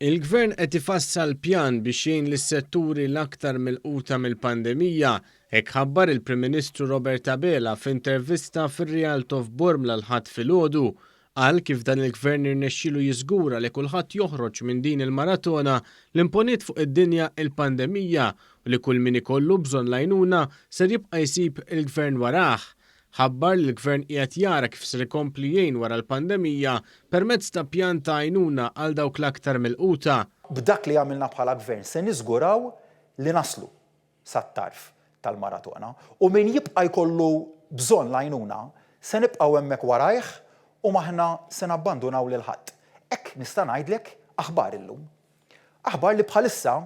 Il-Gvern qed ifassal pjan biex jgħin lis-setturi l-aktar milquta mill-pandemija. Hekk ħabbar il-Prim Ministru Robert Abela f'intervista fir-Rialto f'Bormla l-Ħadd filgħodu. Qal kif dan il-Gvern irnexxielu jiżgura li kulħadd joħroġ minn din il-maratona li imponiet fuq id-dinja il-pandemija u li kull min ikollu bżonn l-għajnuna ser jibqa' jsib il-Gvern warah. Ħabbar li l-Gvern qiegħed jara kif ser ikompli jgħin wara l-pandemija permezz ta' pjan ta' għajnuna għal dawk l-aktar milquta. B'dak li għamilna bħala Gvern se niżguraw li naslu sat-tarf tal-maratona u min jibqa' jkollu bżonn l-għajnuna se nibqgħu hemmhekk warajh u m'aħna se nabbandunaw lil ħadd. Hekk nista' ngħidlek aħbar illum. Aħbar li bħalissa,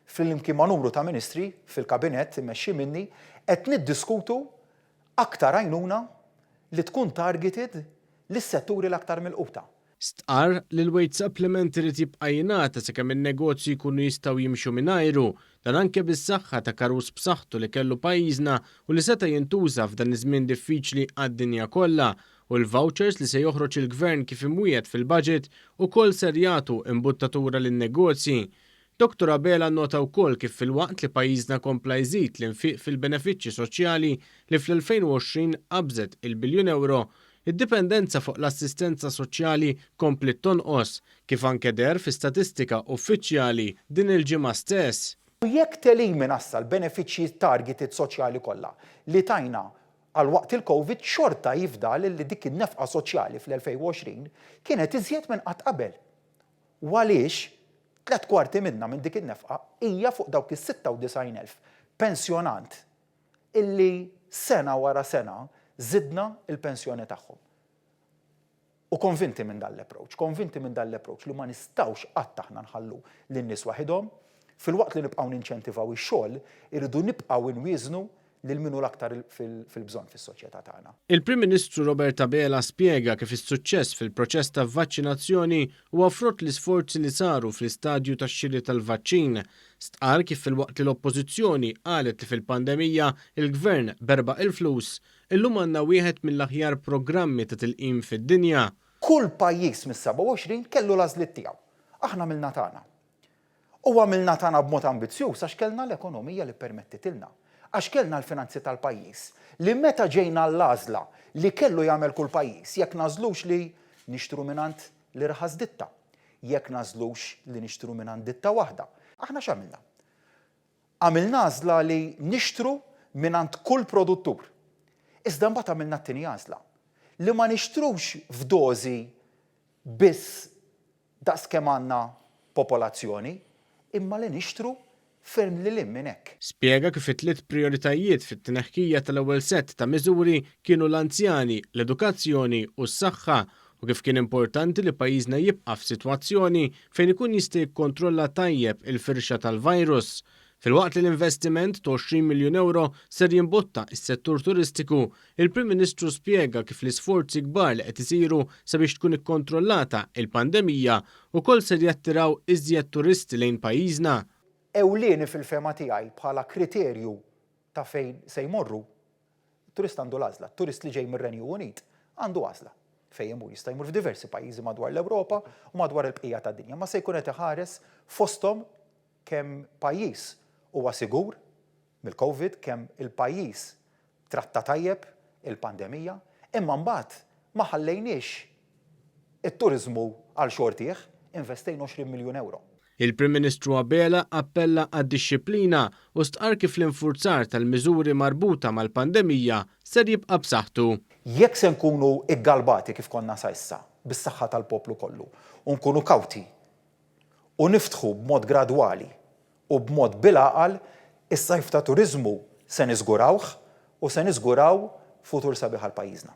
flimkien ma' numru ta' Ministri fil-Kabinett immexxi minni, qed niddiskutu aktar għajnuna li tkun targeted lis-setturi l-aktar milquta. Stqarr li l-wage supplement irid jibqa' jingħata sakemm in-negozji jkunu jistgħu jimxu mingħajru. Dan anke bis-saħħa ta' karus b'saħħtu li kellu pajjiżna u li seta' jintuża f'dan iż-żmien diffiċli għad-dinja kollha. U l-vouchers li se joħroġ il-Gvern kif imwiegħed fil-budget ukoll ser jagħtu imbuttatura lin-negozji. Dottor Abela nnota wkoll kif filwaqt li pajjiżna kompla jżid l-infiq fil-benefiċċji soċjali li fl-2020 qabżet il-biljun ewro, id-dipendenza fuq l-assistenza soċjali kompliet tonqos, kif anke deher fi statistika uffiċjali din il-ġimgħa stess. Jekk telimina issa l-benefiċċji targeted soċjali kollha li tajna għal waqt il-Covid xorta jifdal li dik in-nefqa soċjali fl-2020 kienet iżjed minn qatt qabel. U għaliex tlett kwarti minnha minn dik in-nefqa hija fuq dawk is-96,000 pensjonant illi sena wara sena żidna l-pensjoni tagħhom. U konvinti minn dan l-approach, konvinti minn dan l-approach li ma nistgħux qatt aħna nħallu lin-nies waħidhom, filwaqt li nibqgħu ninċentivaw ix-xogħol, irridu nibqgħu nwieżnu lil min hu l-aktar fil-bżonn fis-soċjetà tagħna. Il-Prim Ministru Robert Abela spjega kif is-suċċess fil-proċess ta' vaċċinazzjoni huwa frott l-isforzi li saru fl-istadju tax-xiri tal-vaċċin. Stqarr kif filwaqt li l-Oppożizzjoni qalet li fil-pandemija l-Gvern berbaq il-flus, illum għandna wieħed mill-aħjar programmi ta' tilqim fid-dinja. Kull pajjiż mis-27 kellu l-għażliet tiegħu. Aħna għamilna tagħna. U għamilna tagħna b'mod ambizzjuż għax kellna l-ekonomija li ppermettitilna. Għax kellna l-finanzi tal-pajjiż li meta ġejna għall-għażla li kellu jagħmel kull pajjiż jekk nagħżlux li nixtru mingħand l-irħas ditta, jekk nagħżlux li nixtru mingħand ditta waħda. Aħna x'għamilna? Għamilna għażla li nixtru mingħand kull produttur. Iżda mbagħad għamilna t-tieni għażla, li ma nixtrux f'dożi biss daqs kemm għandna popolazzjoni, imma li nixtru ferm lil hinn minn hekk. Spjega kif it-tliet prijoritajiet fit-tneħħija tal-ewwel sett ta' miżuri kienu l-anzjani, l-edukazzjoni u s-saħħa u kif kien importanti li pajjiżna jibqa' f'sitwazzjoni fejn ikun jista' jikkontrolla tajjeb il-firxa tal-virus. Filwaqt li l-investiment ta' 20 miljun ewro ser jimbotta s-settur turistiku, il-Prim Ministru spjega kif l-isforzi kbar li qed isiru sabiex tkun ikkontrollata il-pandemija wkoll ser jattiraw iżjed turisti lejn pajjiżna. Ewlieni fil-fehma tiegħi bħala kriterju ta' fejn se jmorru, it-turist għandu l-għażla. Turist li ġej mir-Renju Unit għandu għażla fejn imur. Jista' jmur f'diversi pajjiżi madwar l-Ewropa u madwar il-bqija tad-dinja, ma se jkun qed iħares fosthom kemm pajjiż huwa sigur mill-Covid, kemm il-pajjiż tratta tajjeb il-pandemija, imma mbagħad ma ħallejniex it-turiżmu għal xortih, investejna 20 miljun ewro. Il-Prim Ministru Abela appella għad-dixxiplina u stqarr kif l-infurzar tal-miżuri marbuta mal-pandemija ser jibqa' b'saħħtu. Jekk se nkunu ggalbati kif konna sa issa, bis-saħħa tal-poplu kollu, u nkunu kawti u niftħu b'mod gradwali u b'mod bil-għaqal, is-sajf ta' turiżmu se niżgurawh u se niżguraw futur sabiħ għal pajjiżna.